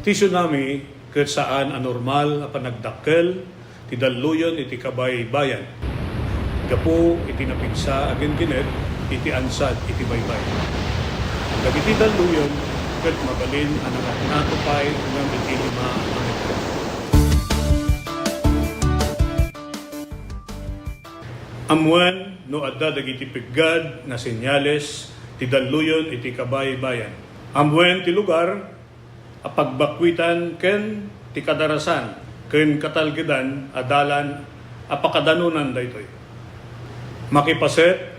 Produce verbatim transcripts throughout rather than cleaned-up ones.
Ti tsunami ket saan a normal a panagdakkel ti dalluyon iti kabaybayan gapu iti napigsa a ginginet iti ansad iti baybay. Dagiti dalluyon ket mabalin a nangatngato pay ngem iti lima a metro. Ammuen no adda dagiti peggad nga senyales ti dalluyon iti kabaybayan. Ammuen ti lugar a pagbakkuitan ken ti kadarasan ken katalgedan a dalan a pakadanonan daytoy. Makipaset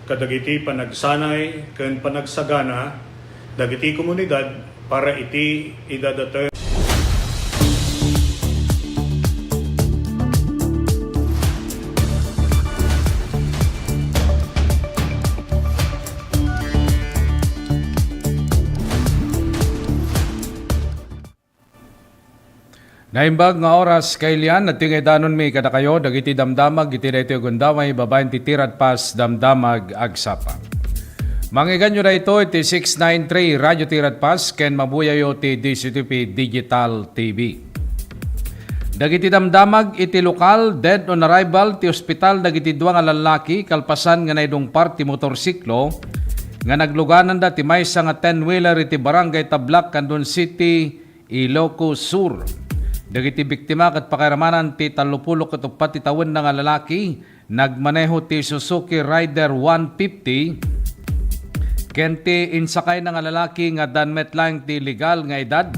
kadagiti panagsanay ken panagsagana dagiti komunidad para iti idadaten. Naimbag nga oras, kailian, nagtingaydanonmi kadakayo dagiti damdamag iti daytoy a gundaway babaen ti Tiradpas Damdamag Agsapa. Mangngegyo daytoy ti six nine three Radyo Tiradpas ken mabuyayo ti D C T P Digital T V. Dagiti damdamag iti lokal, dead on arrival ti ospital dagiti dua nga lallaki kalpasan nga naidungpar ti motorsiklo nga naglugananda ti maysa nga ten-wheeler iti Barangay Tablak, Candon City, Ilocos Sur. Dagiti biktima ket pakairamanan ti tallopulo ket uppat ti tawenna nga lalaki, nagmaneho ti Suzuki Rider one fifty, ken ti insakayna nga lalaki nga addan met laeng ti legal nga edad,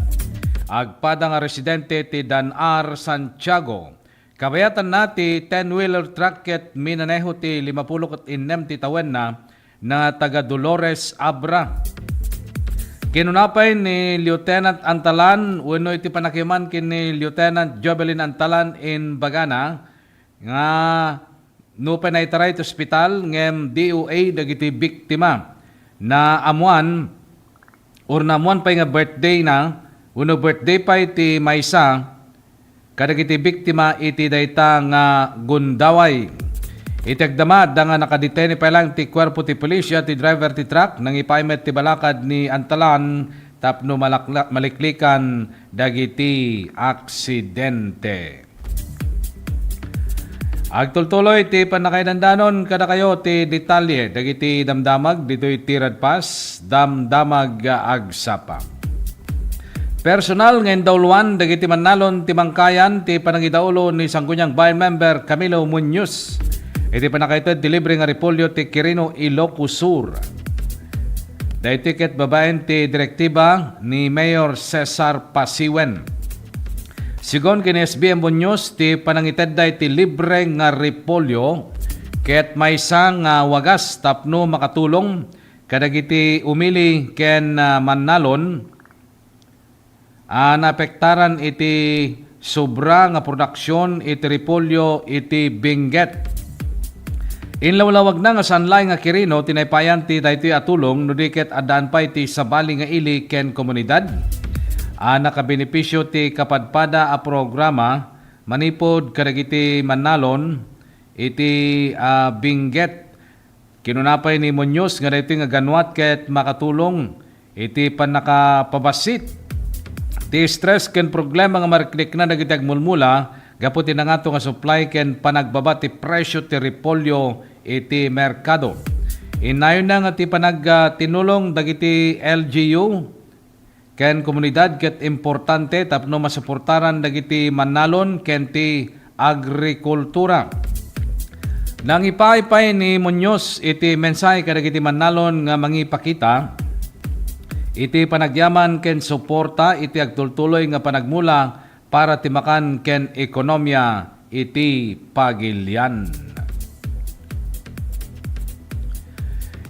agpada nga residente ti Dan R. Santiago. Kabayatanna ti ten-wheeler truck ket minaneho ti limapulo ket innem ti tawenna nga taga Dolores Abra. Kinuna pay ni Lieutenant Antalan wenno iti pannakiman ken ni Lieutenant Jovelyn Antalan, imbagana nga nupay naitaray iti ospital ngem D O A dagiti biktima. Naammuan or naammuan pay nga birthday na wenno birthday pay ti maysa kadagiti biktima iti dayta nga gundaway. Iti agdama, adda nga nakadetene pay laeng ti kuerpo ti pulisya, ti driver ti truck, nangipaay met ti balakad ni Antalan tapno malakla-, maliklikan dagiti aksidente. Agtultuloy ti pannakaidandanon kadakayo ti detalye dagiti damdamag ditoy Tiradpas Damdamag Agsapa. Personal nga indauloan dagiti mannalon ti mangkayan ti panangidaulo ni Sangguniang Bayan Member Camilo Muñoz iti pannakaited ti libre nga repolyo ti Quirino, Ilocos Sur. Daytoy ket babaen ti direktiba ni Mayor Cesar Pasiwen. Sigun ken ni S B M Muñoz, ti panangitedda iti libre nga repolyo ket maysa nga wagas tapno makatulong kadagiti umili ken, ah, mannalon a naapektaran iti sobra nga produksion iti repolyo iti Benguet. Inlawlawagna nga saan laeng nga Quirino ti naipayan ti daytoy a tulong no di ket addaan pay ti sabali nga ili ken komunidad a nakabenepisio ti kapadpada a programa manipud kadagiti mannalon iti, ah, Benguet. Kinuna pay ni Muñoz nga daytoy nga ganwat ket makatulong iti pannakapabassit ti stress ken problema nga mariknana dagiti agmulmula gapu ti nangato nga supply ken panagbaba ti presio ti repolyo iti merkado. Innayonna nga ti panag-, ah, tinulong dagiti L G U ken komunidad ket importante tapno masuportaran dagiti mannalon ken ti agrikultura. Nangipaay pay ni Muñoz iti mensahe kadagiti mannalon nga mangipakita iti panagyaman ken suporta iti agtultuloy nga panagmula para ti makan ken ekonomia iti pagilian.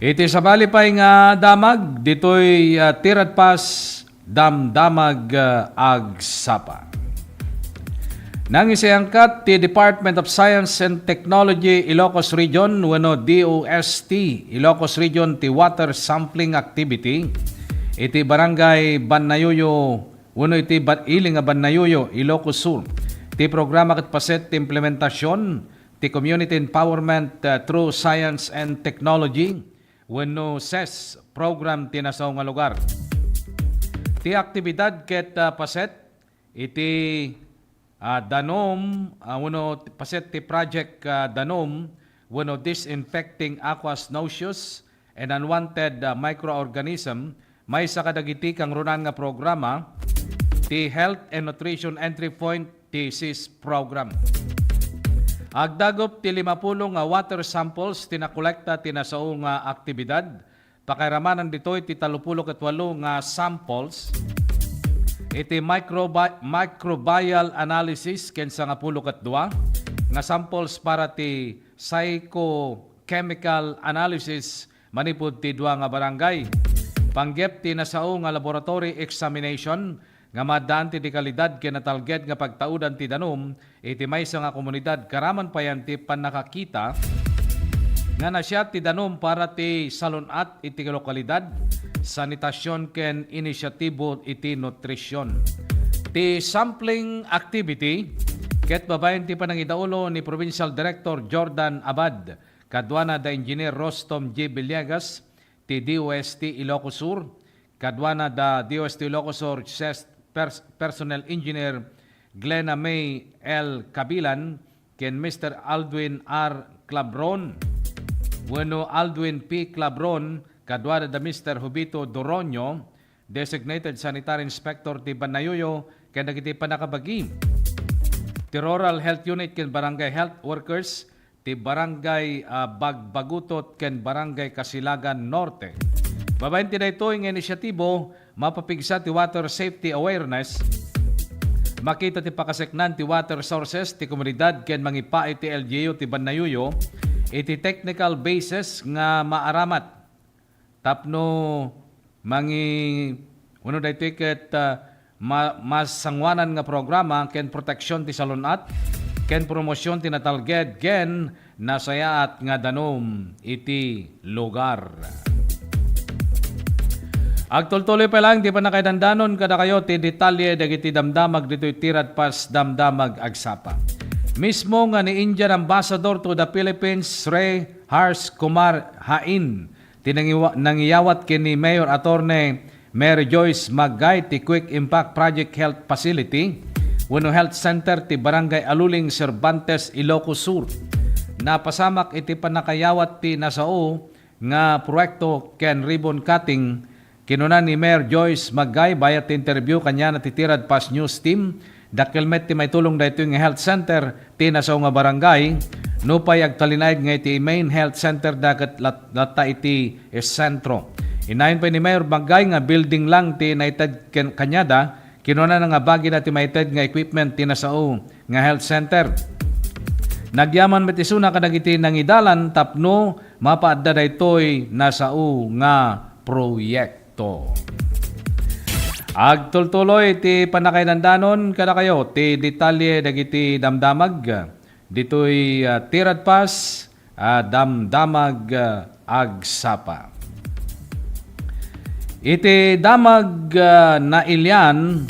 Iti sabali pay nga damag ditoy, ah, Tiradpas Damdamag, ah, Agsapa. Nangisayangkat ti Department of Science and Technology Ilocos Region wenno D O S T Ilocos Region ti water sampling activity iti Barangay Bannayuyo wenno iti Ba-, ili nga Bannayuyo, Ilocos Sur. Ti programa ket paset ti implementasion ti Community Empowerment, uh, through Science and Technology wenno ses program ti nasao nga lugar. Ti aktibidad ket, ah, paset iti, ah, danum, ah, wenno paset ti Project, ah, Danum wenno Disinfecting Aqueous Noxious and Unwanted, ah, Microorganism, maysa kadagiti kangrunaan nga programa ti Health and Nutrition Entry Point ti SIS program. Agdagup ti limapulo nga water samples ti nakolekta ti nasao nga aktibidad. Pakairamanan ditoy ti tallopulo ket walo nga samples iti microbi-, microbial analysis ken sangapulo ket dua nga samples para ti psychochemical analysis manipud ti dua nga barangay. Panggep ti nasao nga laboratory examination nga maaddaan ti dekalidad ken natalged nga pagtaudan ti danum iti maysa nga komunidad, karaman payen ti pannakakita nga nasia ti danum para ti salun-at iti lokalidad, sanitasion ken inisyatibo iti nutrision. Ti sampling activity ket babaen ti panangidaulo ni Provincial Director Jordan Abad, kaduana da Engineer Rostom G. Villegas ti D O S T Ilocos Sur, kaduana da D O S T Ilocos Sur Ses-, Pers-, Personnel Engineer Glena May L. Cabilan, ken Mister Aldwin R. Clabron, wenno Aldwin P. Clabron, kaduana da Mister Jovito Doroño, Designated Sanitary Inspector ti Banayuyo, ken dagiti pannakabagi ti Rural Health Unit ken Barangay Health Workers ti Barangay, ah, Bagbagutot ken Barangay Casilagan Norte. Babaen ti daytoy nga inisyatibo, mapapigsa ti water safety awareness, makita ti pakaseknan ti water sources ti komunidad ken mangipaay ti L G U ti Banayuyo iti technical basis nga maaramat tapno mangi-, wenno daytoy ket, ah, ma-, masangoanan nga programa ken proteksion ti salun-at ken promosion ti natalged ken nasayaat nga danum iti lugar. Agtultuloy pay laeng ti pannakaidandanon kadakayo ti detalye dagiti damdamag ditoy Tiradpas Damdamag Agsapa. Mismo nga ni Indian Ambassador to the Philippines, Sri Harsh Kumar Hain, ti nangiwa-, nangiyawat ken ni Mayor Attorney Mary Joyce Maggay ti Quick Impact Project Health Facility wenno Health Center ti Barangay Aluling, Cervantes, Ilocos Sur. Napasamak iti pannakayawat ti nasao nga proyekto ken ribbon cutting, kinuna ni Mayor Joyce Maggay bayat ti interview kaniana ti Tiradpas News Team. Dakkel met ti maitulong daytoy nga health center ti nasao nga barangay, nupay agtalinaed nga iti main health center da ket lat-, latta iti sentro. Innayon pay ni Mayor Maggay nga building lang ti naited ken-, kaniada, kinunana nga bagina ti maited nga equipment ti nasao nga health center. Nagyaman met isuna kadagiti nangidalan tapno mapaadda daytoy nasao nga proyekto. Agtultuloy ti pannakaidandanon kadakayo ti detalye dagiti damdamag ditoy, ah, Tiradpas, ah, Damdamag, ah, Agsapa. Iti damag, ah, nailian,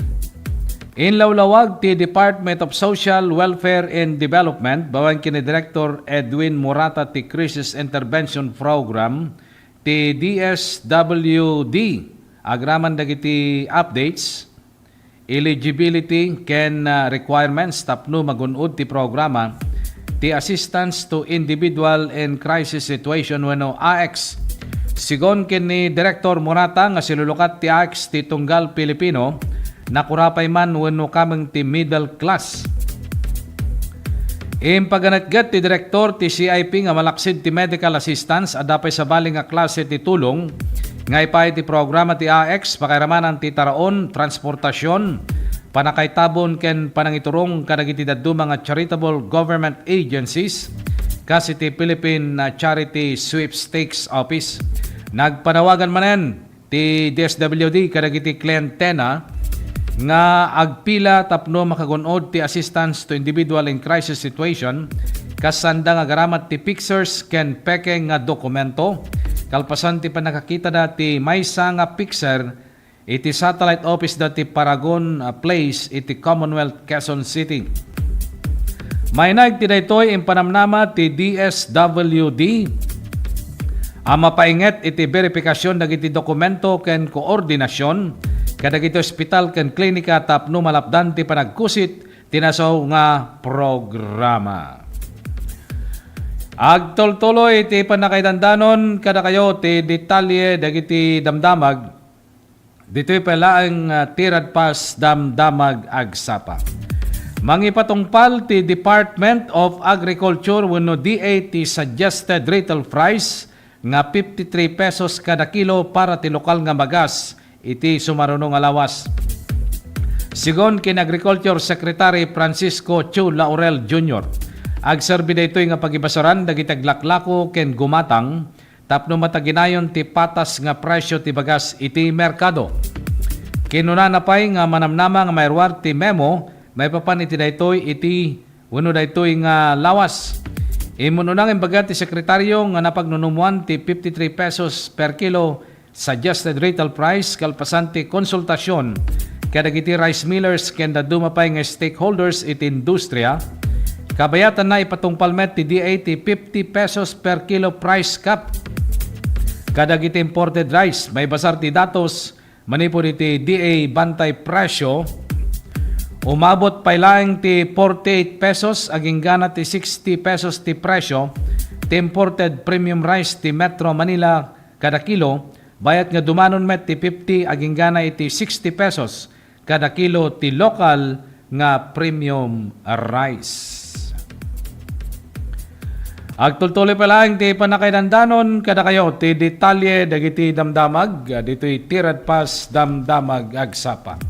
inlawlawag ti Department of Social Welfare and Development babaen ken ni Director Edwin Morata ti Crisis Intervention Program ti D S W D. Agraman dagiti updates, eligibility ken, ah, requirements tapno magun-od ti programa ti Assistance to Individual in Crisis Situation wenno A I C S. Sigun ken ni Director Morata nga silulukat ti A I C S ti tunggal Pilipino, nakura pay man wenno kameng ti middle class. Impaganetget ti direktor ti C I P nga malaksid ti medical assistance, adda pay sabali nga klase ti tulong nga ipaay ti programa ti A I C S, pakairamanan ti taraon, transportasion, pannakaitabon ken panangiturong kadagiti dadduma nga charitable government agencies, kas iti Philippine, ah, Charity Sweepstakes Office. Nagpanawagan manen ti D S W D kadagiti klientena nga agpila tapno makagun-od ti assistance to individual in crisis situation, kas saanda nga agaramat ti pictures ken peke nga dokumento, kalpasan ti pannakakitada ti maysa nga picture iti satellite office da ti Paragon, ah, Place iti Commonwealth, Quezon City. Mainaig ti daytoy impanamnama ti D S W D a mapainget iti beripikasion dagiti dokumento ken koordinasion kadagiti ospital ken klinika tapno malapdan ti panagkusit ti nasao nga programa. Agtultuloy ti pannakaidandanon kadakayo ti detalye dagiti damdamag. Ditoy pay laeng, ah, ti radpas damdamag agsapa. Mangipatungpal ti Department of Agriculture wenno D A ti suggested retail price nga fifty-three pesos kada kilo para ti lokal nga bagas iti sumaruno nga lawas. Sigun ken Agriculture Secretary Francisco Chu Laurel Junior, agserbi daytoy nga pagibasaran dagiti aglaklako ken gumatang tapno mataginayon ti patas nga presyo ti bagas iti merkado. Kinunana pay nga manamnama nga mairuar ti memo maipapan iti daytoy iti wenno daytoy nga lawas. Immun-una nga imbaga ti sekretaryo nga napagnunumoan ti fifty-three pesos per kilo suggested retail price kalpasan ti konsultasyon kadagiti rice millers ken dadduma pay nga stakeholders iti industria. Kabayatanna, ipatungpal met ti D A ti fifty pesos per kilo price cap kadagiti imported rice. Maibasar ti datos manipud iti D A bantay presyo, umabot pay laeng ti forty-eight pesos agingga na ti sixty pesos ti presyo ti imported premium rice ti Metro Manila kada kilo, bayat nga dumanon met ti fifty agingga na iti sixty pesos kada kilo ti lokal nga premium rice. Agtultuloy pa laeng ti pannakaidandanon kadakayo ti detalye dagiti damdamag ditoy ti radpas damdamag agsapa.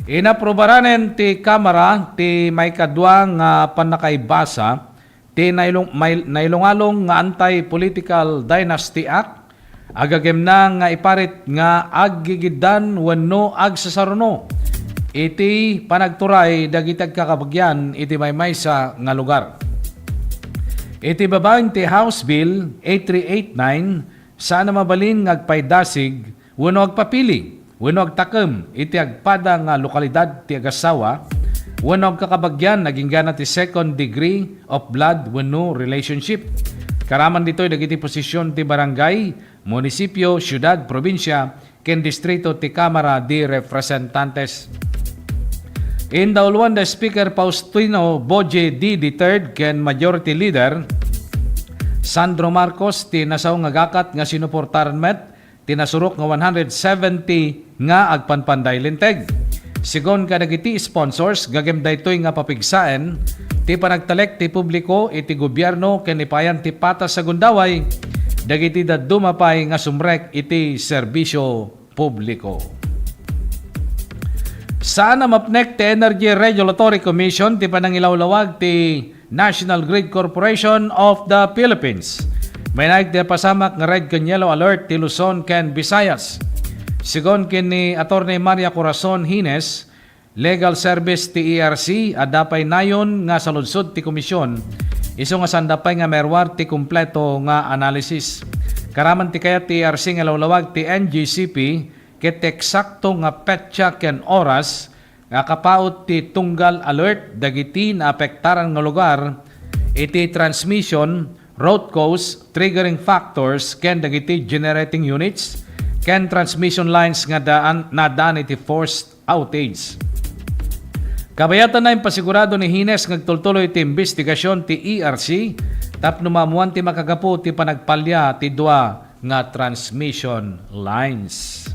Inaprobaranen ti Kamara ti maikadua nga pannakaibasa ti nailung-, may-, nailungalung nga Anti-Political Dynasty Act, agagimna nga iparit nga aggigiddan wenno agsasaruno iti panagturay dagiti agkakabagian iti maymaysa nga lugar. Iti babaen ti House Bill eight three eight nine, saan a mabalin nga agpaidasig wenno agpapili wenno agtakem iti agpada nga lokalidad ti agassawa wenno agkakabagian agingga na ti second degree of blood wenno relationship. Karaman ditoy dagiti posisyon ti barangay, munisipio, siudad, probinsia, ken distrito ti Kamara de Representantes. Indauluan da Speaker Faustino Boje D the third ken Majority Leader Sandro Marcos ti nasao nga gakat nga sinuportaran met ti nasurok nga one hundred seventy nga agpanpanday linteg. Sigun kadagiti sponsors, gagem daytoy nga papigsaen ti panagtalek ti publiko iti gobierno ken ipayan ti patas a gundaway dagiti dadduma pay nga sumrek iti serbisyo publiko. Saan a mapnek ti Energy Regulatory Commission ti panangilawlawag ti National Grid Corporation of the Philippines. Mainaig ti pasamak nga red ken yellow alert ti Luzon ken Visayas. Sigun ken ni Attorney Maria Corazon Hines, Legal Service ti E R C, adda pay nayon nga saludsod ti komisyon, isu nga sanda pay nga maruar ti kompleto nga analysis. Karaman ti kayat ti E R C nga ilawlawag ti N G C P ket ti eksakto nga petsa ken oras nga kapaut ti tunggal alert dagiti naapektaran nga lugar iti transmission, root cause, triggering factors, ken dagiti generating units ken transmission lines nga daan, nadaan iti forced outage. Kabayatanna, impasigurado ni Hines nga agtultuloy ti imbestigasyon ti E R C tapno maammuan ti makagapu ti panagpalia ti dua nga transmission lines.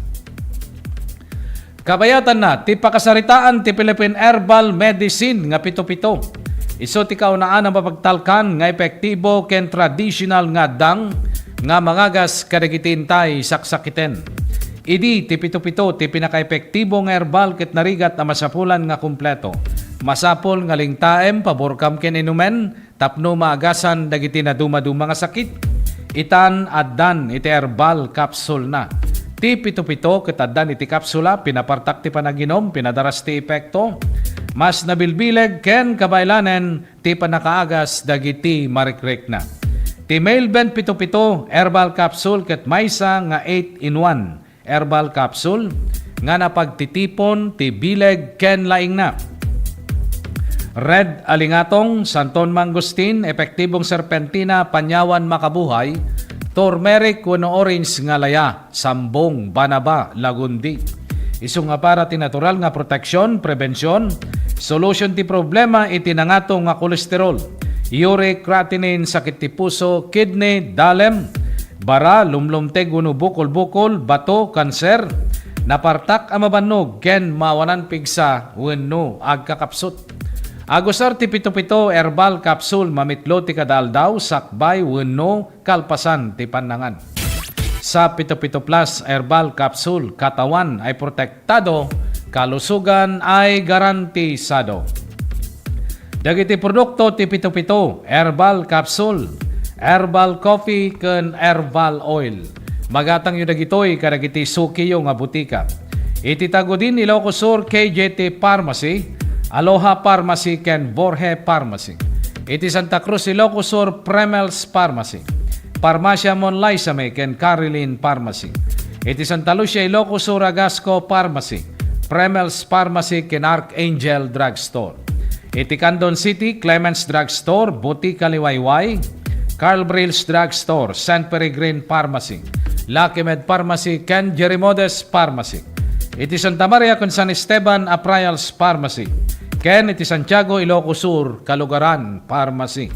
Kabayatanna, ti pakasaritaan ti Philippine Herbal Medicine nga pito-pito. Isu ti kaunaan a mapagtalkan nga epektibo ken traditional nga addang nga mangagas kadagiti intay saksakiten. Idi ti pito-pito ti pinakaepektibo nga herbal ket narigat a masapulan nga kompleto. Masapul nga lingtaem, paborkam ken inumen, tapno maagasan dagiti naduma-duma nga sakit. Itan, addan iti herbal capsule na. Ti pito-pito ket addan iti kapsula, pinapartak ti panaginum, pinadaras ti epekto. Mas nabilbileg ken kabaelanen ti pannakaagas dagiti marikrikna. Ti Mailben pito-pito herbal capsule ket maysa nga eight in one herbal capsule nga napagtitipon ti bileg ken laingna. Red Alingatong, Santon Mangosteen, epektibong serpentina, panyawan makabuhay, turmeric wenno orange nga laya, sambong, banaba, lagundi. Isu nga para ti natural nga proteksyon, prebensiyon, solusyon ti problema iti nangato nga kolesterol, uric creatinine, sakit ti puso, kidney, dalem, bara, lumlumteg wenno bukol-bukol, bato, kanser, napartak a mabannog, ken maawanan pigsa wenno agkakapsut. Agusar ti pito-pito herbal capsule mamitlo ti kada aldaw, sakbay wenno kalpasan ti pannangan. Sa pito-pito plus herbal capsule, katawan ay protektado, kalusugan ay garantisado. Dagiti produkto ti pito-pito, herbal capsule, herbal coffee, ken herbal oil. Magatangyo dagitoy kadagiti sukiyo nga butika. Iti Tagudin, Ilocos Sur, K J T Pharmacy, Aloha Pharmacy, ken Borge Pharmacy. Iti Santa Cruz, Ilocos Sur, Premel's Pharmacy, Farmacia Monlaisame, ken Carilin Pharmacy. Iti Santa Lucia, Ilocos Sur, Agasco Pharmacy, Premel's Pharmacy, ken Archangel Drugstore. Iti Candon City, Clemens Drugstore, Butika Liwayway, Carl Brill's Drugstore, San Peregrine Pharmacy, Lucky Med Pharmacy, ken Jerimodes Pharmacy. Iti Santa Maria ken San Esteban, Aprayals Pharmacy, ken iti Santiago, Ilocos Sur, Kalugaran Pharmacy.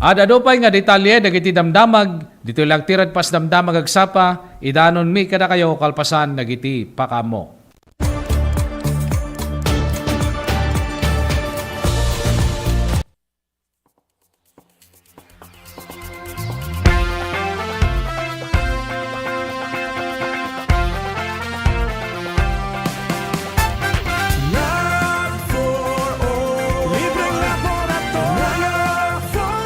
Ad-adu pay nga detalye dagiti damdamag, ditoy lang ti Radpas Damdamag agsapa, idanonmi kadakayo kalpasan dagiti pakaammo. Lab for all. Libreng laboratorio. Lab for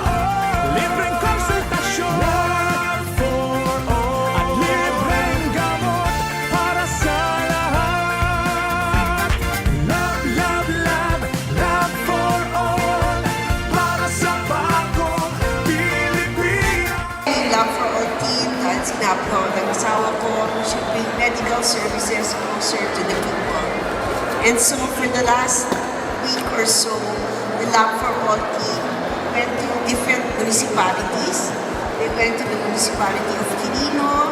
all. Libreng konsultasyon. Lab for all. At libreng gamot para sa lahat. Lab, lab, lab. Lab for all. Para sa bagong Pilipinas. Lab for all team, dahil sinabi ko ng asawa ko, siyempre medical services closer to the people. And so for the last week or so, the Lab for All team went to different municipalities. They went to the municipality of Quirino,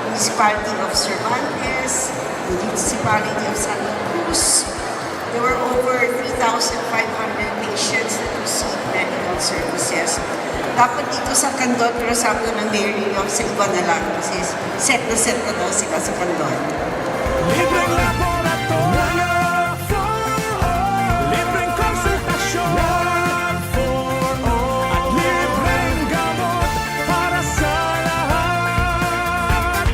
municipality of Cervantes, municipality of Santa Cruz. There were over three thousand five hundred patients that received medical services. Dapat dito sa Candon, pero sabi ko ng mayor ninyo, sa iba na lang. Kasi set na set na daw sila sa Candon. Libreng laboratorio for all. Libreng konsultasyon for all. At libreng gamot para sa lahat.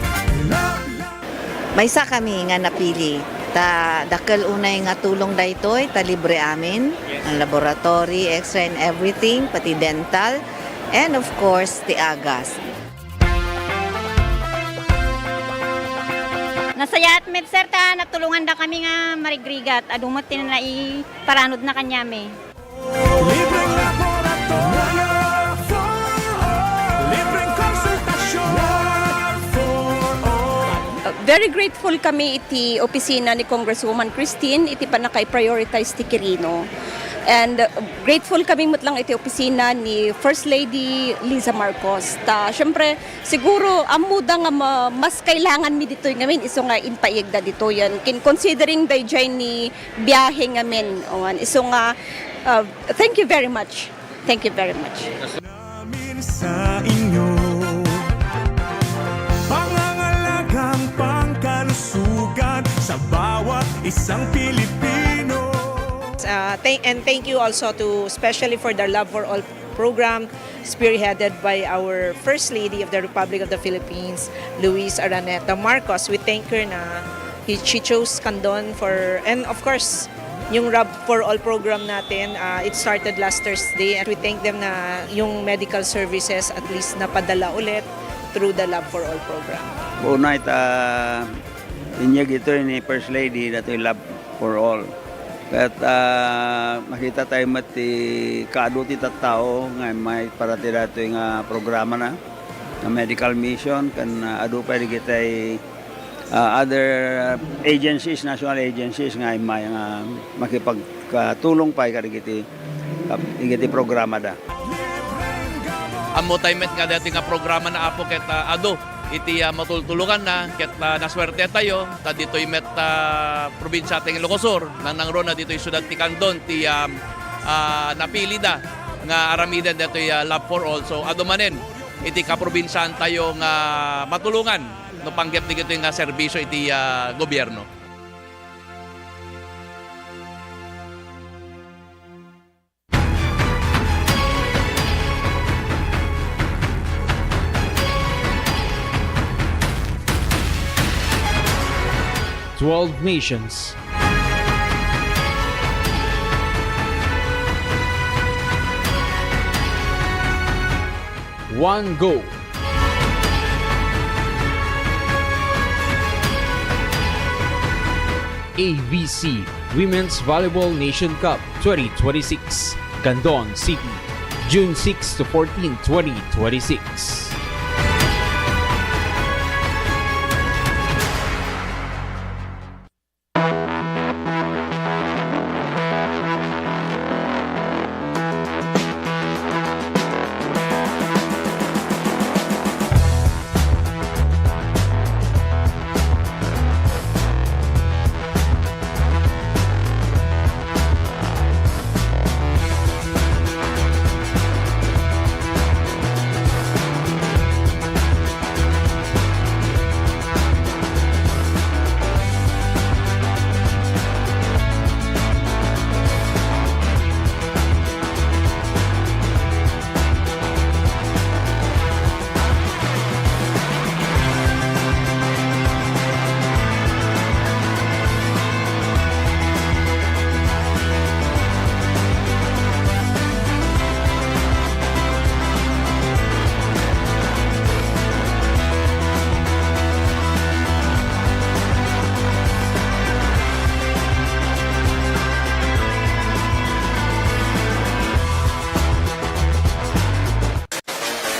Love, love. Maysa kami nga napili. Ta dakkel unay nga tulong daytoy, ta libre amin. Ang laboratory, X-ray and everything, pati dental, and of course, ti agas. Nasayaat met, sir, ta natulungan da kami nga marigrigat. Adu met ti naiparanod na kaniami. Libreng laboratorio for all. Libreng konsultasyon for all. Uh, very grateful kami iti opisina ni Congresswoman Christine iti pannakaiprioritize ti Quirino. And, uh, grateful kami met lang iti opisina ni First Lady Liza Marcos. Ta, syempre, siguro, ammoda nga ma-, mas kailangan mi ditoy ngamin, isu nga impaieg da ditoyen. Kin-, considering dayjay ni biyahe ngamin. Awan, isu nga, uh, thank you very much. Thank you very much. Namin sa inyo, pangangalagang pangkalusugan sa bawat isang Pilipino. Uh, thank, and thank you also to, especially for the Love for All program, spearheaded by our First Lady of the Republic of the Philippines, Luis Araneta Marcos. We thank her na he, she chose Candon for, and of course, yung Love for All program natin, uh, it started last Thursday, and we thank them na yung medical services at least napadala ulit through the Love for All program. Unay ta inyeg ito ni First Lady, datoy Love for All. Ket, ah, makita tayo met ti kaadu ti tattao nga immay para ti datoy nga programa na, nga medical mission, ken, ah, adu pay dagiti, ah, other agencies, national agencies nga immay nga makipagtulong pay kadagiti, ah, dagiti programa da. Ammotay met nga daytoy nga programa na, Apo, ket, ah, adu iti, ah, matultuluganna, ket, ah, nasuertetayo ta ditoy met, ah, probinsia ti Ilocos Sur, nangnangruna ditoy siudad ti Candon ti, ah, ah, napilida nga aramiden daytoy, ah, Love for All. So, adu manen iti kaprobinsiaantayo nga matulongan no panggep dagitoy nga serbisio iti, ah, gobierno. Twelve nations. One goal. A V C Women's Volleyball Nation Cup twenty twenty-six, Candon City, June six to fourteen, twenty twenty-six.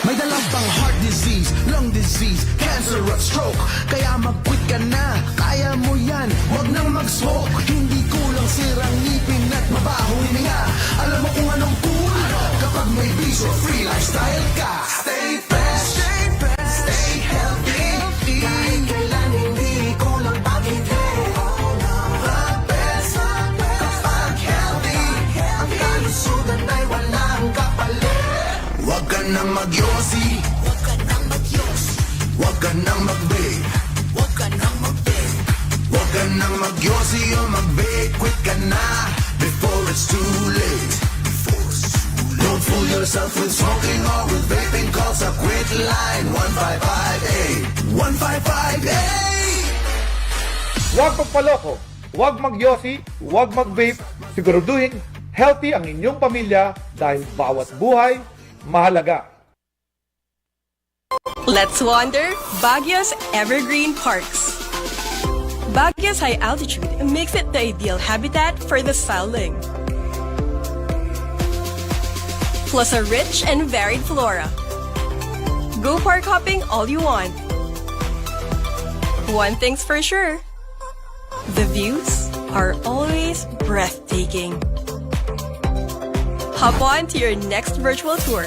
May dala bang heart disease, lung disease, cancer at stroke? Kaya mag-quit ka na, kaya mo yan, wag nang mag-smoke. Hindi kulang sirang ngipin at mabaho hininga. Alam mo kung anong cool? Kapag may bisyo, free lifestyle ka. Stay fresh, stay fresh, stay healthy. Kahit kailan hindi kulang pag-ibig. The best, the best. Kapag healthy, ang kalusugan ay walang kapalit. Huwag ka nang magyosi. Huwag ka nang magyosi. Huwag ka nang mag-vape. Huwag ka nang mag-vape. Huwag ka nang magyosi o mag-vape. Quit ka na before it's too late. Before it's too late. Don't fool yourself with smoking or with vaping. Call sa Quit Line one five five eight. One five five eight! Huwag magpaloko, huwag magyosi, huwag mag-vape. Siguraduhin healthy ang inyong pamilya dahil bawat buhay mahalaga. Let's wander Baguio's Evergreen Parks. Baguio's high altitude makes it the ideal habitat for the silurling. Plus a rich and varied flora. Go park hopping all you want. One thing's for sure, the views are always breathtaking. Hop on to your next virtual tour.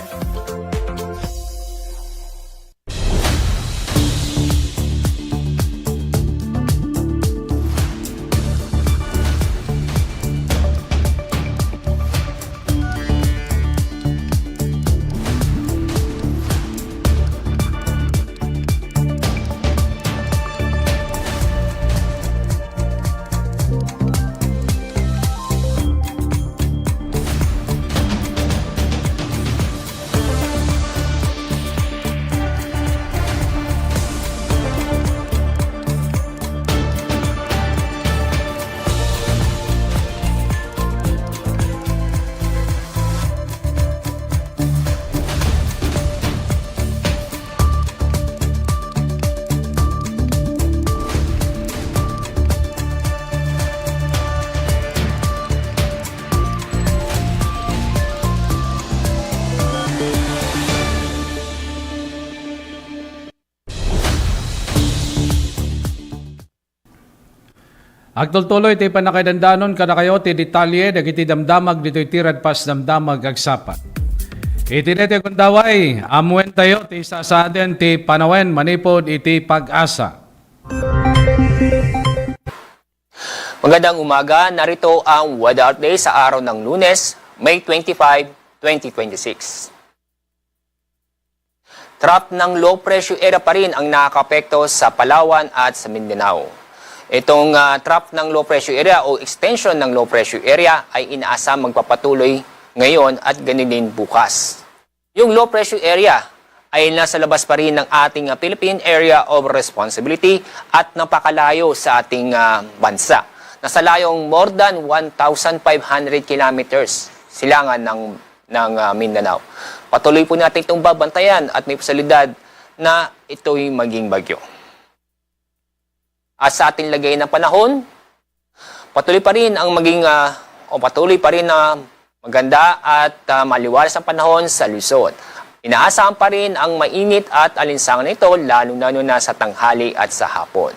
Agtultuloy ti pannakaidandanon kadakayo ti detalye dagiti damdamag ditoy Tirad Pass Damdamag Agsapa. Iti daytoy gundaway, ammoentayo ti sasaaden ti panawen manipud iti PAGASA. Magandang umaga, narito ang weather update sa araw ng Lunes, May twenty-five, twenty twenty-six. Trough ng low pressure area pa rin ang nakakapekto sa Palawan at sa Mindanao. Itong, ah, trough ng low pressure area o extension ng low pressure area ay inaasam magpapatuloy ngayon at ganun din bukas. Yung low pressure area ay nasa labas pa rin ng ating, ah, Philippine Area of Responsibility at napakalayo sa ating, ah, bansa. Nasa layong more than one thousand five hundred kilometers silangan ng, ng, ah, Mindanao. Patuloy po natin itong babantayan at may posibilidad na ito'y maging bagyo. At sa ating lagay ng panahon, patuloy pa rin ang maging, ah, o patuloy pa rin na maganda at, ah, maliwalas ang panahon sa Luzon. Inaasahan pa rin ang mainit at alinsangan nito, lalo na, no, na sa tanghali at sa hapon.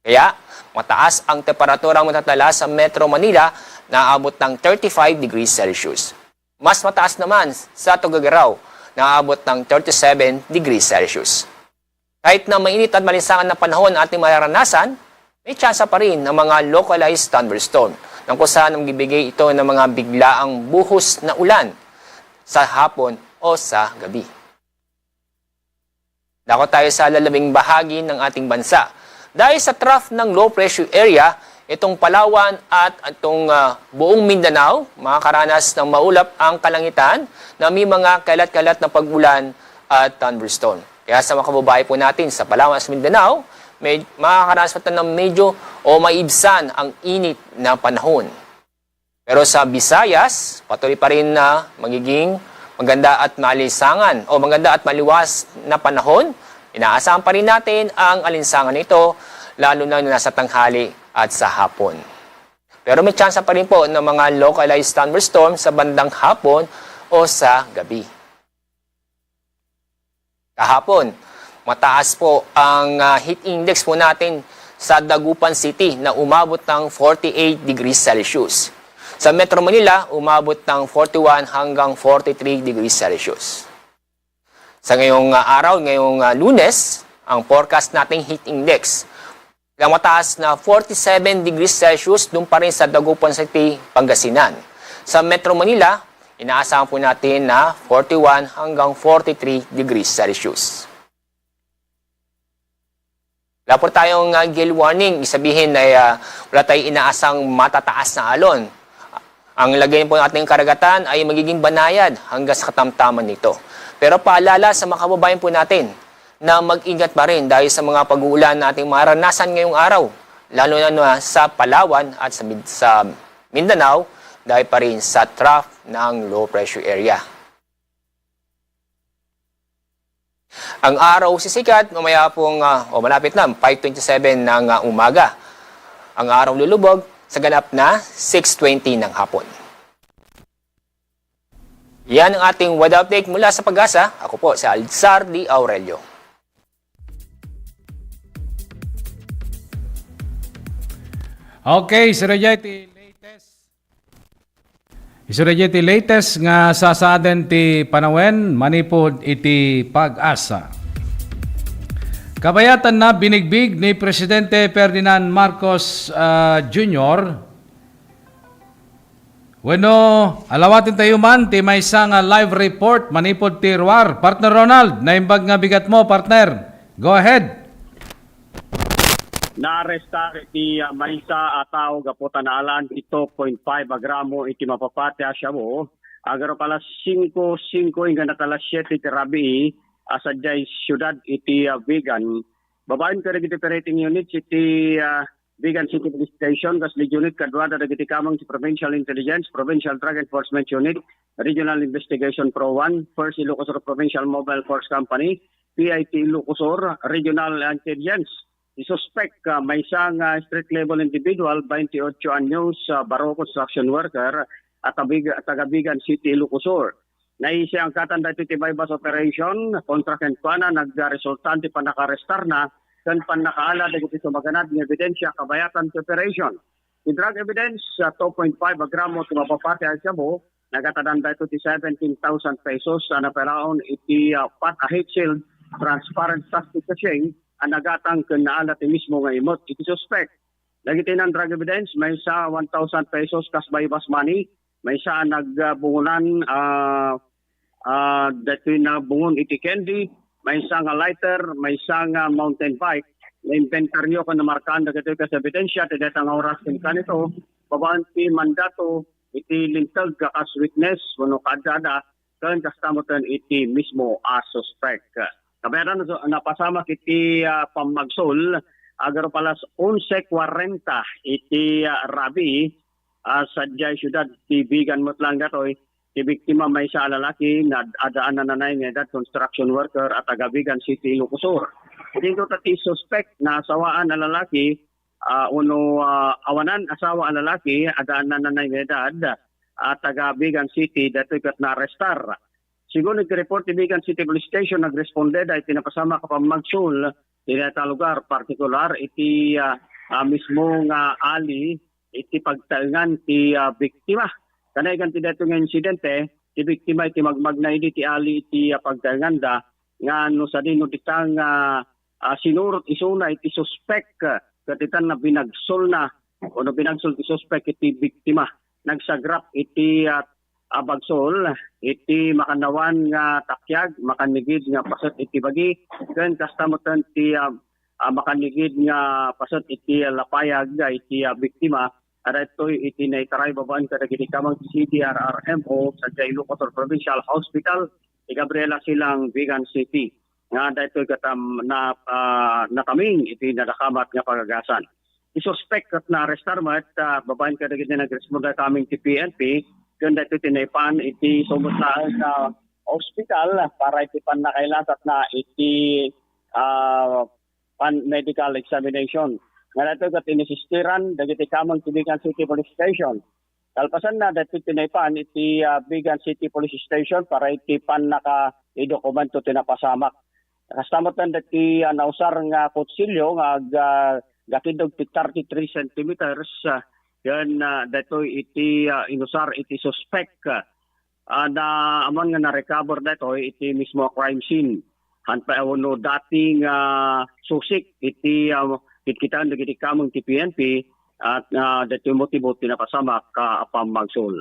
Kaya, mataas ang temperaturang matatala sa Metro Manila na abot ng thirty-five degrees Celsius. Mas mataas naman sa Tuguegarao na abot ng thirty-seven degrees Celsius. Kahit na mainit at malinsangan na panahon ang ating mararanasan, may tsansa pa rin ng mga localized thunderstorm, nang kung saan magbibigay ito ng mga biglaang buhos na ulan sa hapon o sa gabi. Dako tayo sa lalabing bahagi ng ating bansa. Dahil sa trough ng low pressure area, itong Palawan at itong, ah, buong Mindanao, makakaranas ng maulap ang kalangitan na may mga kalat-kalat na pag-ulan at thunderstorm. Kaya sa mga kababayan po natin sa Palawan at Mindanao, may, makakaranas pa ng medyo o maibsan ang init na panahon. Pero sa Visayas, patuloy pa rin na magiging maganda at malisangan o maganda at maliwas na panahon. Inaasahan pa rin natin ang alinsangan nito, lalo na nasa tanghali at sa hapon. Pero may tsansa pa rin po ng mga localized thunderstorm sa bandang hapon o sa gabi. Kahapon, mataas po ang, ah, heat index po natin sa Dagupan City na umabot ng forty-eight degrees Celsius. Sa Metro Manila, umabot ng forty-one hanggang forty-three degrees Celsius. Sa ngayong, ah, araw, ngayong, ah, Lunes, ang forecast nating heat index na mataas na forty-seven degrees Celsius doon pa rin sa Dagupan City, Pangasinan. Sa Metro Manila, inaasahan po natin na forty-one hanggang forty-three degrees Celsius. Wala po tayong, ah, gale warning, ibig sabihin ay, ah, wala tayong inaasang matataas na alon. Ang lagay po ng ating karagatan ay magiging banayad hanggang sa katamtaman nito. Pero paalala sa mga kababayan po natin na mag-ingat pa rin dahil sa mga pag-uulan na ating maranasan ngayong araw, lalo na, na sa Palawan at sa, Mid- sa Mindanao dahil pa rin sa trough ng low pressure area. Ang araw sisikat mamaya pong, ah, o malapit na, five twenty-seven ng, ah, umaga. Ang araw lulubog sa ganap na six twenty ng hapon. Yan ang ating weather update mula sa PAGASA. Ako po si Alzar D. Aurelio. Okay, Sir Jay, ti latest. Isu daydiay ti latest nga sasaaden ti panawen manipud iti PAGASA. Kabayatanna binigbig ni Presidente Ferdinand Marcos, ah, Junior. Wenno, alawaten tayo man ti maysa nga live report manipud ti ruar. Partner Ronald, naimbag nga bigat mo, partner. Go ahead. Naarestar iti, ah, maysa a tao gapu ta naalan ti two point five a gramo iti mapapati a shabu, agaro kalas singko singko inggana kalas siete ti rabii, a sadiay siudad iti, ah, Vigan. Babaen kadagiti operating units iti, ah, Vigan City Police Station, kas lead unit kaduada dagiti kameng ti Provincial Intelligence, Provincial Drug Enforcement Unit, Regional Investigation Pro one, First Ilocos Sur Provincial Mobile Force Company, P I T Ilocos Sur, Regional Intelligence. Ti suspek, ah, maysa nga street level individual, twenty-ocho anyos, ah, baro construction worker, at tabig-, taga Vigan City, Ilocos Sur. Naisiangkatan daytoy ti buy-bust operation kontra kenkuana, nagresulta ti pannakaarrestarna ken pannakaala dagiti sumaganad nga ebidensia kabayatan ti operation. Ti drug evidence, ah, two point five a gramo ti mapapati a shabu, Nagatadan daytoy ti seventeen thousand pesos a napalaon iti, ah, pat a heat shield, transparent plastic casing a nagatang ken naala ti mismo nga imot iti suspek. Dagiti non-drug evidence, maysa one thousand pesos cash buy-bust money, maysa a nagbungonan, ah, ah, daytoy nabungon iti candy, maysa nga lighter, maysa nga mountain bike. Naimbentaryo ken namarkaan dagitoy kas ebidensya ti dayta nga oras ken kanito, babaen ti mandato iti linteg a kas witness wenno kaadda-adda ken kasta metten iti mismo a suspek. Kabayadan, so, napasamak iti, ah, pammagsul, agaro palas onse kuarenta iti, ah, rabii, ah, sadiay siudad ti Vigan met laeng datoy. Ti biktima maysa a lalaki, na adda nananay nga edad, construction worker a taga Vigan City, Ilocos Sur. Iti dayta ti suspek, naasawaan a lalaki, ah, wenno, ah, awanan asawa a lalaki, adda nananay nga edad, a taga Vigan City, daytoy ket naarestar. Segun iti report ti Vigan City Police Station, nagrespondeda iti napasamak a pammagsul iti dayta lugar, partikular iti, ah, ah, mismo nga ali iti pagtaengan ti, ah, biktima. Kanayon ti daytoy nga insidente, ti biktima iti magmagna idi ti ali iti, ah, pagtaenganda, nga no sadino dita nga, ah, sinurot isuna iti suspek, ket ditan nga binagsolna, wenno binagsul ti suspek iti biktima. Nagsagrap iti, ah, ah, bagsul, iti makannawan nga takiag, makannigid nga paset iti bagi, ken kasta metten ti, ah, ah, makannigid nga paset iti lapayag iti, ah, biktima. Adda daytoy iti naitaray babaen kadagiti kameng ti C D R R M O sadiay Ilocos Sur Provincial Hospital, ti Gabriela Silang, Vigan City, nga daytoy ket, um, na, ah, nakaming iti nadakamat nga pagagasan. Ti suspek ket naarestar met, ah, babaen kadagiti nagresponde kameng ti P N P, ken daytoy ti naipan iti sumutlaen nga ospital para iti pannakailasatna iti, ah, pan-, medical examination. Nga daytoy ket inasistiran dagiti kameng ti Vigan City Police Station. Kalpasanna, daytoy ti naipan iti, ah, Vigan City Police Station para iti pannakaidokumento ti napasamak. Kasta met daytoy, ah, nausar nga kutsilio nga ag-, ah, gakiddog ti thirty-three centimeters, ah, ken, ah, daytoy iti, ah, inusar iti suspek. Ah, na, ammon nga na-recover daytoy iti mismo a crime scene. Haan pay wenno dating, ah, susik iti, ah, kitkitaen dagiti kameng ti P N P, at, ah, daytoy motibo ti napasamak a pammagsul.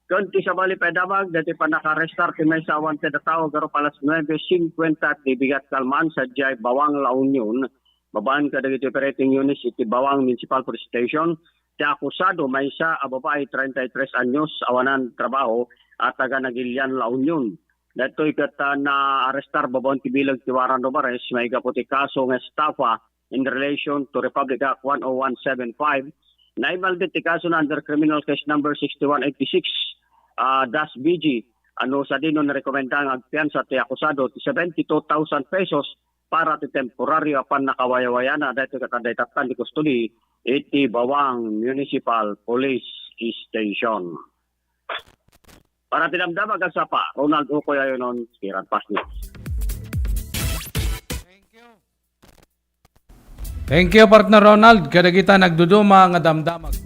Ken ti sabali pay damag, daytoy pannakaarestar ti maysa a wanted a tao, agaro palas nuebe singkuenta ti bigat kalman, sadiay Bawang, La Union, babaen kadagiti operating units iti Bawang Municipal Police Station. Ti akusado, maysa a babai, treinta y tres anyos, awanan trabaho, a taga Nagilian, La Union. Daytoy ket, ah, naarestar babaen ti bileg ti warrant of arrest maigapu ti kaso nga estafa in relation to Republic Act one oh one seven five. Naimbaldit ti kaso na under criminal case number sixty-one eighty-six, ah, dash B G, a no sadino narekomenda nga agpiansa ti akusado ti seventy-two thousand pesos para ti temporario a pannakawayawayana. Daytoy ket adda itattan ti kustodi iti Bawang Municipal Police Station. Para ti damdama, agsapa, Ronald Ukoy Ayonon, Kiran Pas News. Thank you. Thank you, partner Ronald. Kadagita nagduduma nga damdamag.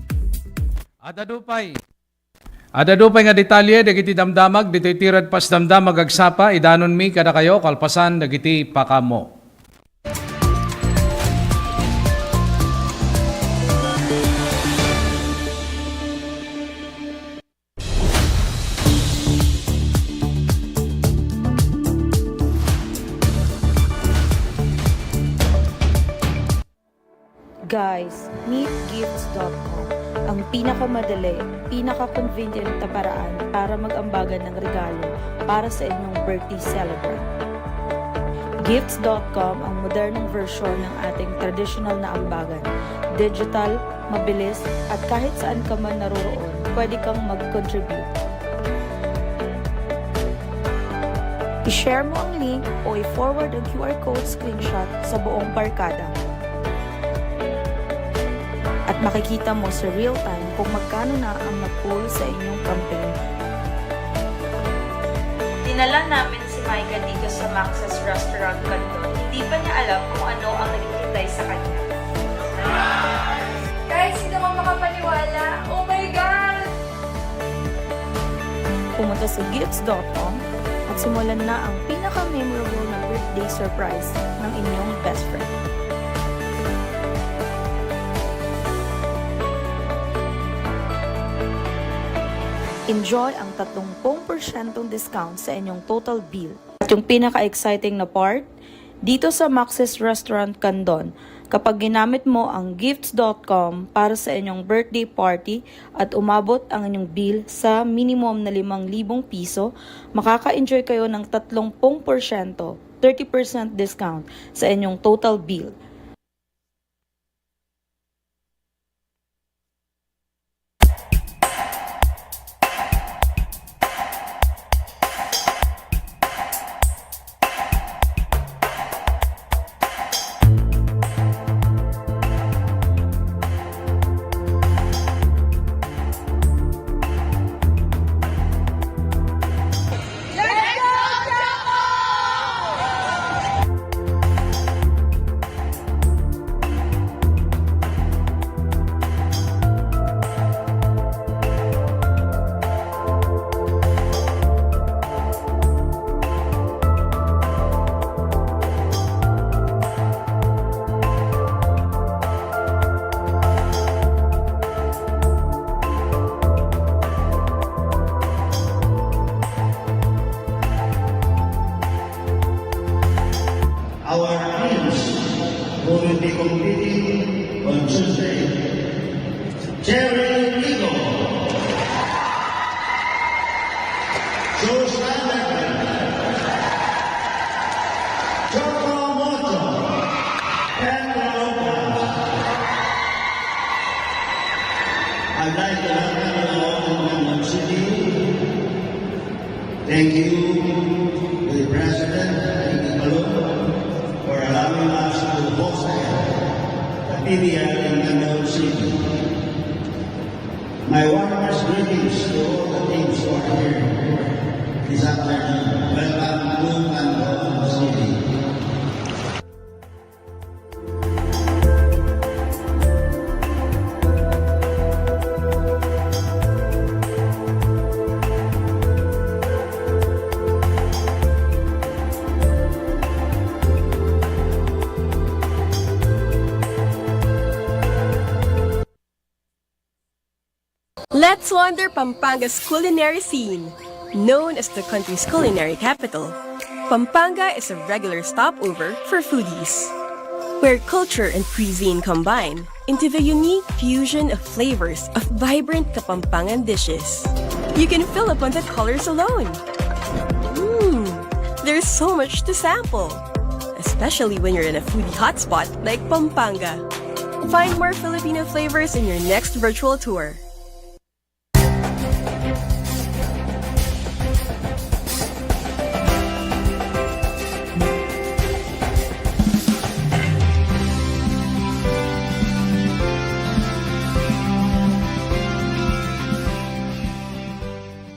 Adda adu pay. Adda adu pay nga detalye dagiti damdamag ditoy ti Radpas Damdamag Agsapa, idanonmi kadakayo kalpasan dagiti pakaammo. Guys, meet gifts dot com, ang pinakamadali, pinaka-convenient na paraan para mag-ambagan ng regalo para sa inyong birthday celebrant. Gifts dot com ang modernong version ng ating traditional na ambagan. Digital, mabilis, at kahit saan ka man naroroon, pwede kang mag-contribute. I-share mo ang link o i-forward ang Q R code screenshot sa buong barkada. At makikita mo sa real time kung magkano na ang na-pull sa inyong campaign. Dinala namin si Micah dito sa Max's Restaurant Canton. Hindi pa niya alam kung ano ang naghihintay sa kanya. Guys, hindi ako makapaniwala. Oh my God! Pumunta sa gifts dot com at simulan na ang pinaka-memorable na birthday surprise ng inyong best friend. Enjoy ang tatlong porsyentong discount sa inyong total bill. At yung pinaka-exciting na part, dito sa Max's Restaurant Candon, kapag ginamit mo ang gifts dot com para sa inyong birthday party at umabot ang inyong bill sa minimum na limang libong piso, makaka-enjoy kayo ng tatlong porsyento, thirty percent discount sa inyong total bill. Our teams who will be competing on Tuesday, Jerry Rico, Joe Sandberg, Choco Moto, Pedro Ocas. I'd like to welcome you all to Quezon City. Thank you to the President, Ricky Paloma, for allowing us to host the P B R in Quezon City. My warmest greetings to all the teams who are here this afternoon. Welcome to Quezon City. Let's wander Pampanga's culinary scene. Known as the country's culinary capital, Pampanga is a regular stopover for foodies, where culture and cuisine combine into the unique fusion of flavors of vibrant Kapampangan dishes. You can fill up on the colors alone. Mmm, there's so much to sample, especially when you're in a foodie hotspot like Pampanga. Find more Filipino flavors in your next virtual tour.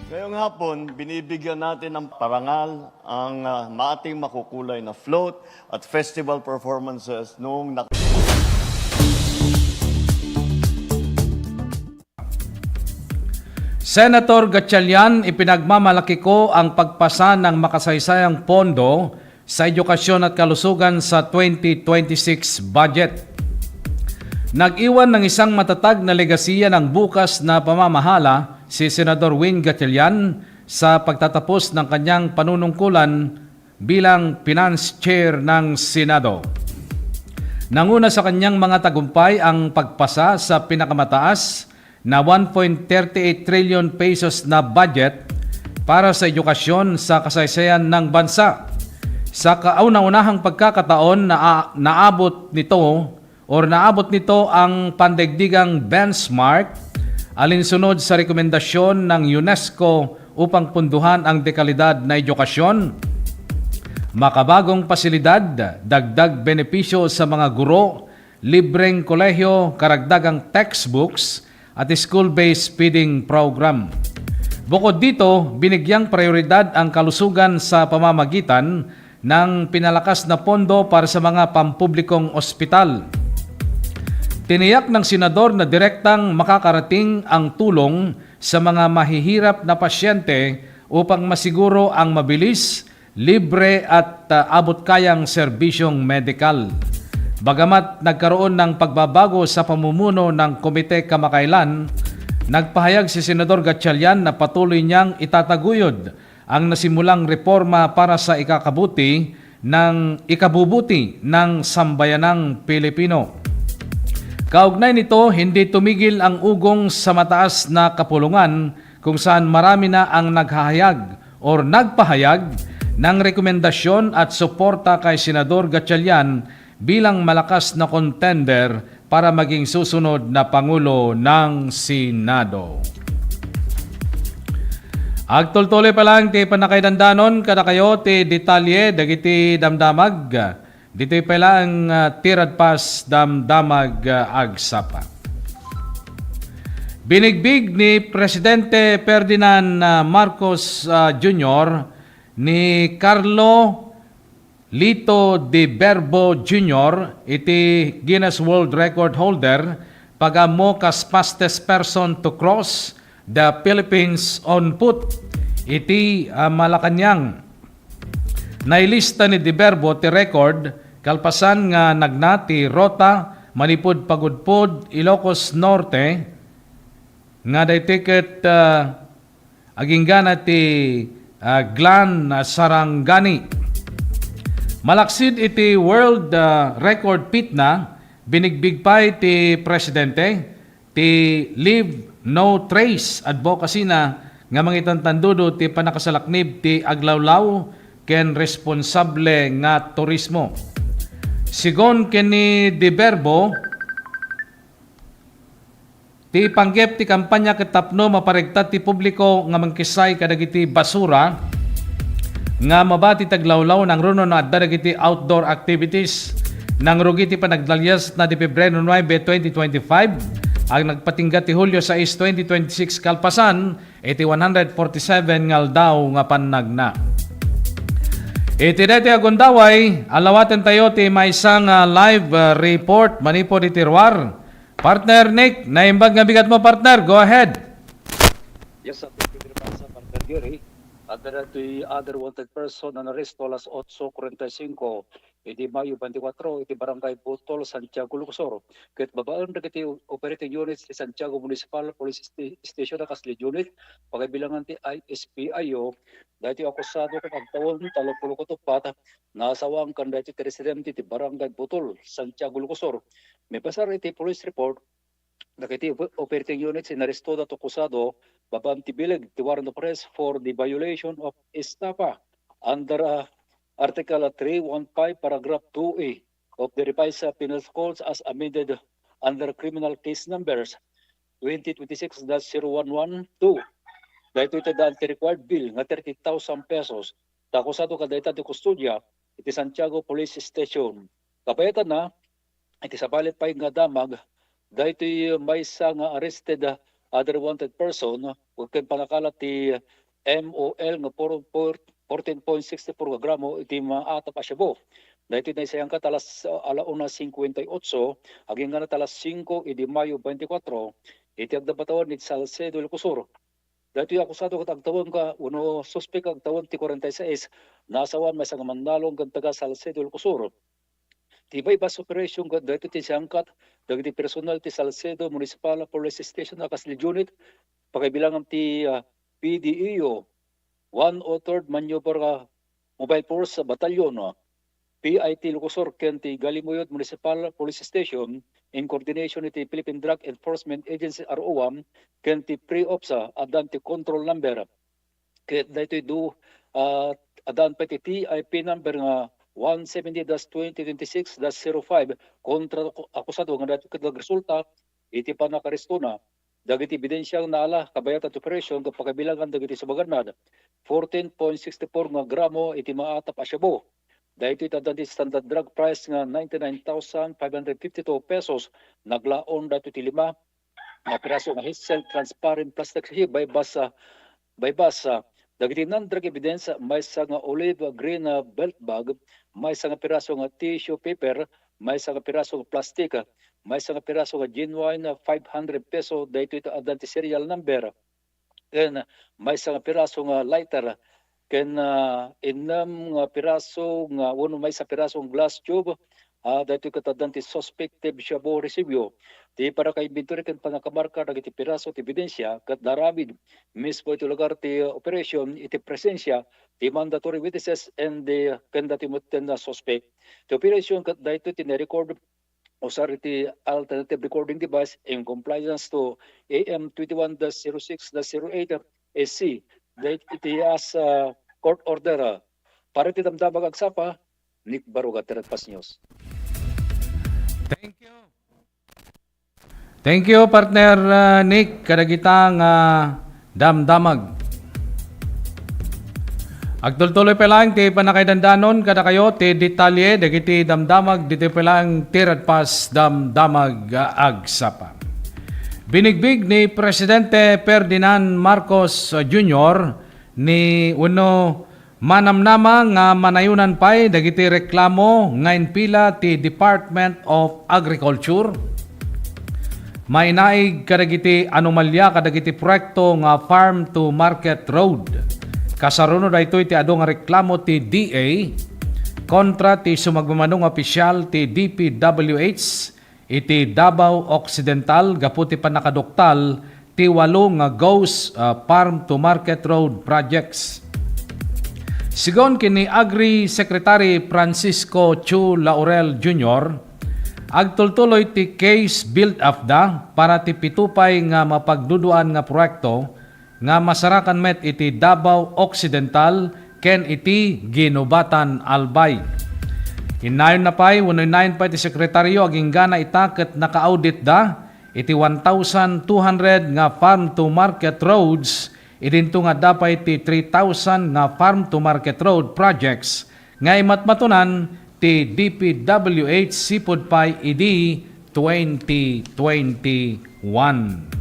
Ngayong hapon, binibigyan natin ng parangal ang, ah, ating makukulay na float at festival performances noong nak- Senator Gatchalian, ipinagmamalaki ko ang pagpasa ng makasaysayang pondo sa edukasyon at kalusugan sa twenty twenty-six budget. Nag-iwan ng isang matatag na legasiya ng bukas na pamamahala si Senador Win Gatchalian sa pagtatapos ng kanyang panunungkulan bilang Finance Chair ng Senado. Nanguna sa kanyang mga tagumpay ang pagpasa sa pinakamataas na one point thirty eight trillion pesos na budget para sa edukasyon sa kasaysayan ng bansa. Sa kauna-unahang pagkakataon na naabot nito or naabot nito ang pandaigdigang benchmark alinsunod sa rekomendasyon ng UNESCO upang punduhan ang dekalidad na edukasyon, makabagong pasilidad, dagdag benepisyo sa mga guro, libreng kolehiyo, karagdagang textbooks, at school-based feeding program. Bukod dito, binigyang prioridad ang kalusugan sa pamamagitan ng pinalakas na pondo para sa mga pampublikong ospital. Tiniyak ng senador na direktang makakarating ang tulong sa mga mahihirap na pasyente upang masiguro ang mabilis, libre at, ah, abot-kayang serbisyong medikal. Bagamat nagkaroon ng pagbabago sa pamumuno ng komite kamakailan, nagpahayag si Senador Gatchalian na patuloy niyang itataguyod ang nasimulang reforma para sa ikakabuti ng ikabubuti ng sambayanang Pilipino. Kaugnay nito, hindi tumigil ang ugong sa mataas na kapulungan kung saan marami na ang naghahayag or nagpahayag ng rekomendasyon at suporta kay Senador Gatchalian bilang malakas na contender para maging susunod na Pangulo ng Senado. Agtultuloy pa lang ti pannakaidandanon kadakayo ti detalye dagiti damdamag. Ditoy pa lang, ah, ti radpas damdamag, ah, agsapa. Binigbig ni Presidente Ferdinand, ah, Marcos, ah, Junior ni Carlo Lito de Verbo Junior iti Guinness World Record holder pagammo kas fastest person to cross the Philippines on foot iti, ah, Malacañang. Nailista ni De Verbo ti record kalpasan nga nagna ti rota manipud Pagudpud, Ilocos Norte, nga daytoy ket, ah, aginggana ti, ah, Glan Sarangani. Malaksid iti world, ah, record feat na, binigbig pay ti presidente ti Leave No Trace advocacy na nga mangitantandudo ti pannakasalaknib ti aglawlaw ken responsable nga turismo. Sigun ken ni De Verbo, ti panggep ti kampanya ket tapno maparegta ti publiko nga mangkisay kadagiti basura nga mabati ti aglawlaw nangruno no adda dagiti outdoor activities. Nangrugi ti panagdalias na di Pebrero nuebe, twenty twenty-five, ang nagpatingga ti Hulyo sais, twenty twenty-six kalpasan iti one hundred forty-seven nga aldaw nga pannagna. Iti daytoy a gundaway, alawaten tayo ti maysa nga live, uh, report manipud iti ruar. Partner Nick, naimbag nga bigat mo, partner. Go ahead. Yes, sir. Thank you very much, sir, Partner Gary. Under the other wanted person, naaresto alas otso kuarenta y cinco, iti Mayo twenty-four, iti Barangay Butol, Santiago, Lucosur. Ket babaen dagiti operating units ti Santiago Municipal Police Sta-, Station a kas lead unit, pagbilangan ti I S P I O, daytoy akusado ket agtawen tallo puluh ket uppat, nasawaen kan daytoy ti residente ti Barangay Butol, Santiago, Lucosur. Maipassar iti police report, dagiti op-, operating units inaresto daytoy akusado babaen ti bileg ti warrant of arrest for the violation of estafa under, uh, Article three one five, paragraph two A of the Revised, uh, Penal Code as amended under criminal case numbers twenty twenty-six dash zero one one two. Daytoy ti addaan ti required bail nga thirty thousand pesos. Ta akusado kadayta ti kustodia iti Santiago Police Station. Kabayatanna, iti sabali pay nga damag, daytoy maysa nga arrested, uh, other wanted person, ken panakala ti M O L nga four, four, fourteen point six four nga gramo iti maatap a shabu. Daytoy naisayangkat alas, uh, ala una cincuenta y ocho, agingga alas singko idi Mayo twenty-four, iti agdabatawen iti Salcedo, Ilocos Sur. Daytoy akusado ket agtawen ka, wenno suspek agtawen ti kuarenta y sais, nasawaen maysa nga mannalong ken taga Salcedo, Ilocos Sur. Ti buy-bust operation ket daytoy ti sangkat dagiti personal ti Salcedo Municipal Police Station a kas lead unit, pagbilangan ti, ah, P D E O, one oh third Maneuver, ah, Mobile Force Battalion, ah, P I T Ilocos Sur ken ti Galimuyod Municipal Police Station in coordination iti Philippine Drug Enforcement Agency, R O A, ken ti PREOPS, ah, addaan ti control number. Ket daytoy du-, ah, addaan pay ti T I P number nga one seventy dash twenty twenty-six dash zero five kontra akusado nga daytoy ket nagresulta iti pannakarestona. Dagiti ebidensiang naala kabayatan ti operasyon ket pakabilangan dagiti sumagannad, fourteen point six four nga gramo iti maatap a shabu. Daytoy ti addaan ti standard drug price nga ninety-nine thousand five hundred fifty-two pesos. Naglaon daytoy ti lima nga piraso nga hitsel transparent plastic sheet, buy-bust, ah, buy-bust, ah, dagiti non-drug evidence, maysa nga olive green, ah, belt bag, maysa nga piraso nga tissue paper, maysa nga piraso nga plastic, ah, maysa nga piraso nga genuine, ah, five hundred peso, daytoy ti addaan ti serial number. ken maysa nga piraso nga lighter, ken, ah, innem nga piraso nga, wenno maysa piraso nga glass tube. Ah, daytoy ket addan ti suspected shabu residuo. Ti pannakaimbentario ken pannakamarka dagiti piraso ti ebidensia ket naaramid mismo iti lugar ti operasyon iti presensia ti mandatory witnesses and the, ken daytoy metten a suspect. Ti operasyon ket daytoy ti na-record usar iti alternative recording device in compliance to A M twenty-one dash zero six dash zero eight S C. Daytoy iti as, ah, court order, ah. Para iti Damdamag Agsapa, Nick Baruga, Tiradpas News. Thank you. Thank you, partner, ah, Nick, kadagita nga damdamag. Agtultuloy pay laeng ti pannakaidandanon kadakayo ti detalye dagiti damdamag ditoy pay laeng Tiradpas Damdamag, ah, Agsapa. Binigbig ni Presidente Ferdinand Marcos Junior ni wenno manamnama nga manayonan pay dagiti reklamo nga impila ti Department of Agriculture. Mainaig kadagiti anomalya kadagiti proyekto nga farm to market road. Kasaruno daytoy ti adu nga reklamo ti D A kontra ti sumagmamano nga opisyal ti D P W H iti Davao Occidental gapu ti pannakaduktal ti walo nga ghost, ah, farm to market road projects. Sigun ken ni Agri Secretary Francisco Chu Laurel Junior, agtultuloy ti case build-up da para ti pito pay nga mapagduduan nga proyekto nga masarakan met iti Davao Occidental ken iti Guinobatan, Albay. Innayon na pay wenno innayon pay ti sekretaryo agingga na ita ket naka-audit da iti one thousand two hundred nga farm to market roads, idinto nga adda pay ti three thousand nga farm to market road projects nga imatmatonan ti D P W H sipud pay idi twenty twenty-one.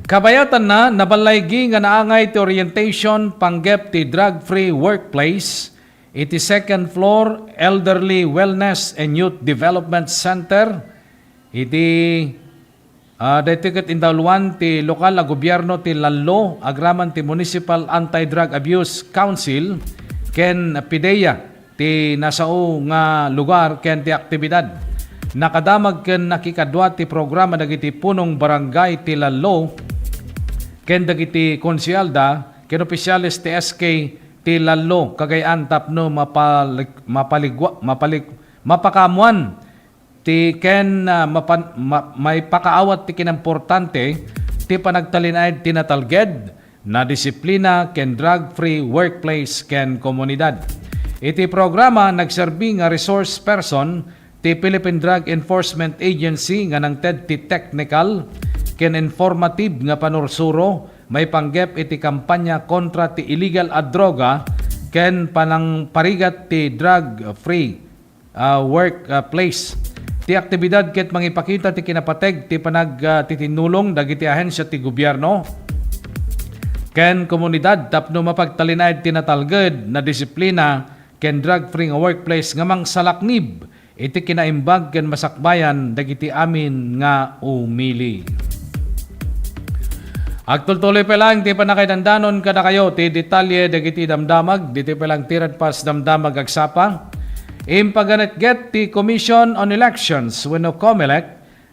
Kabayatanna, nabalaygi nga naangay ti orientation panggep ti drug-free workplace iti second floor Elderly Wellness and Youth Development Center iti Ah, daytoy ket indaluan ti lokal a gobierno ti Lallo agraman ti Municipal Anti-Drug Abuse Council ken PDEA ti nasao nga lugar ken ti aktibidad. Nakadamag ken nakikadua ti programa dagiti punong barangay ti Lallo ken dagiti konsehalda ken opisyales ti S K ti Lallo, Cagayan tapno mapalig-, mapaligwa-, mapalig-, mapakaammoan ti ken, ah, mapan-, ma-, maipakaawat ti kinamportante ti panagtalinaed ti natalged, nadisiplina ken drug-free workplace ken komunidad. Iti programa, nagserbi nga resource person ti Philippine Drug Enforcement Agency nga nangted ti technical ken informative nga panursuro maipanggep iti kampanya kontra ti illegal a droga ken panangparigat ti drug-free ah, work, ah, place. Ti aktibidad ket mangipakita ti kinapateg ti panag, ah, titinnulong dagiti ahensia ti gobierno ken komunidad tapno mapagtalinaed ti natalged, nadisiplina ken drug-free nga workplace nga mangsalaknib iti kinaimbag ken masakbayan dagiti amin nga umili. Agtultuloy pay laeng ti pannakaidandanon kadakayo ti detalye dagiti damdamag, ditoy pay laeng ti Radpas Damdamag Agsapa. Impaganetget ti Commission on Elections wenno COMELEC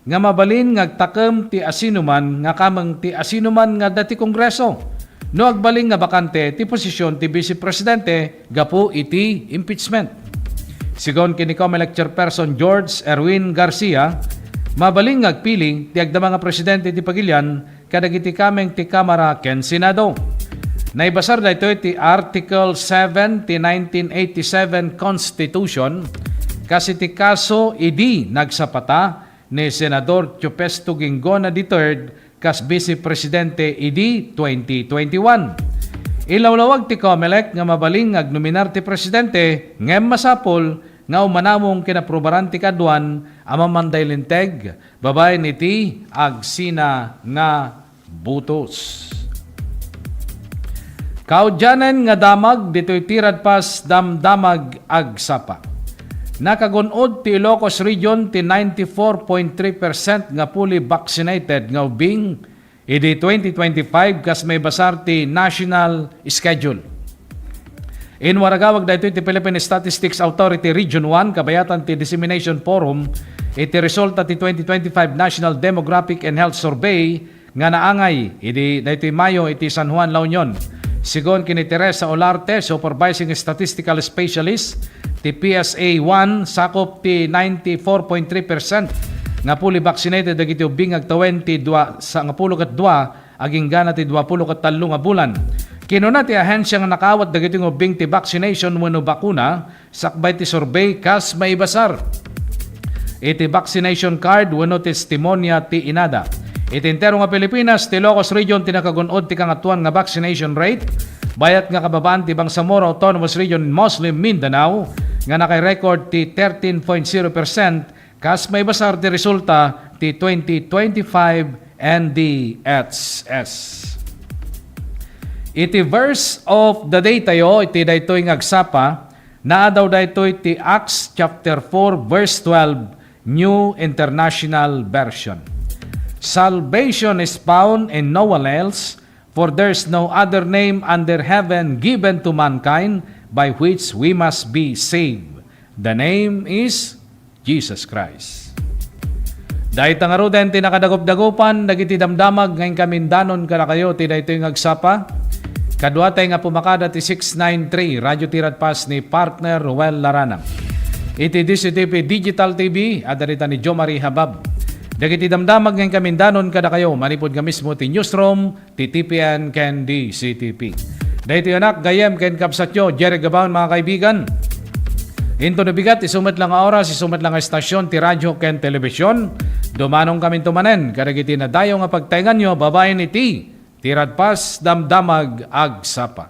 nga mabalin nga agtakem ti asinoman nga kameng ti asinoman nga adda ti Kongreso no agbalin nga bakante ti posisyon ti Vice Presidente gapu iti impeachment. Sigun ken ni COMELEC Chairperson George Erwin Garcia, mabalin nga agpili ti agdama nga presidente ti pagilian kadagiti kameng ti Kamara ken Senado. Naibasar daytoy ti Article seven ti nineteen eighty-seven Constitution, kas iti kaso idi nagsapata ni Senador Teopesto Guingona the third kas Vice Presidente idi twenty twenty-one. Ilawlawag ti COMELEC nga mabalin nga agnominar ti presidente ngem masapul nga umanamong ken aprubaran ti kaduan a mamanday linteg babaen iti agsina nga butos. Kaudianen nga damag ditoy ti Radpas Damdamag Agsapa. Nakagun-od ti Ilocos Region ti ninety-four point three percent nga fully vaccinated nga ubing idi twenty twenty-five kas maibasar ti national schedule. Inwaragawag daytoy ti Philippine Statistics Authority Region one kabayatan ti Dissemination Forum iti resulta ti twenty twenty-five National Demographic and Health Survey nga naangay idi daytoy Mayo iti San Juan, La Union. Sigon ken ni Teresa Olarte, Supervising Statistical Specialist ti P S A one, sakop ti ninety-four point three percent nga fully vaccinated dagiti ubbing nga agtawen ti dua, sa, nga pulo ket dua agingga na ti dua pulo ket tallo nga bulan. Kinuna ti ahensya nga nakaawat dagiti ubbing ti vaccination wenno bakuna sakbay ti survey kas maibasar iti vaccination card wenno testimonia ti inada. Iti entero nga Pilipinas, ti Ilocos Region ti nakagun-od ti kangatoan nga vaccination rate, bayat nga kababaan ti Bangsamoro Autonomous Region, mostly Mindanao, nga naka-record ti thirteen point zero percent kas maibasar ti resulta ti twenty twenty-five N D H S. Iti verse of the day tayo, iti daytoy nga agsapa, naadaw daytoy ti Acts chapter four, verse twelve, New International Version. "Salvation is found in no one else, for there's no other name under heaven given to mankind by which we must be saved. The name is Jesus Christ." Dayta ngaruden ti nakadagup-dagupan dagiti damdamag nga inkamindanon kadakayo ti daytoy nga agsapa. Kaduatay nga pumakada ti six nine three Radio Tiradpas ni Partner Ruel Laranam. Iti D C T V Digital T V, adda dita ni Jo Marie Habab. Dagiti damdamag nga inkamindanon kadakayo manipud nga mismo ti newsroom ti T P N ken D C T P. Daytoy anak, gayyem ken kabsatyo, Jerry Gabaon, mga kaibigan. Intono bigat, isu met la nga oras, isu met la nga estasyon ti radyo ken telebisyon, dumanongkaminto manen kadagiti nadayo nga pagtaenganyo babaen iti Tiradpas Damdamag Agsapa.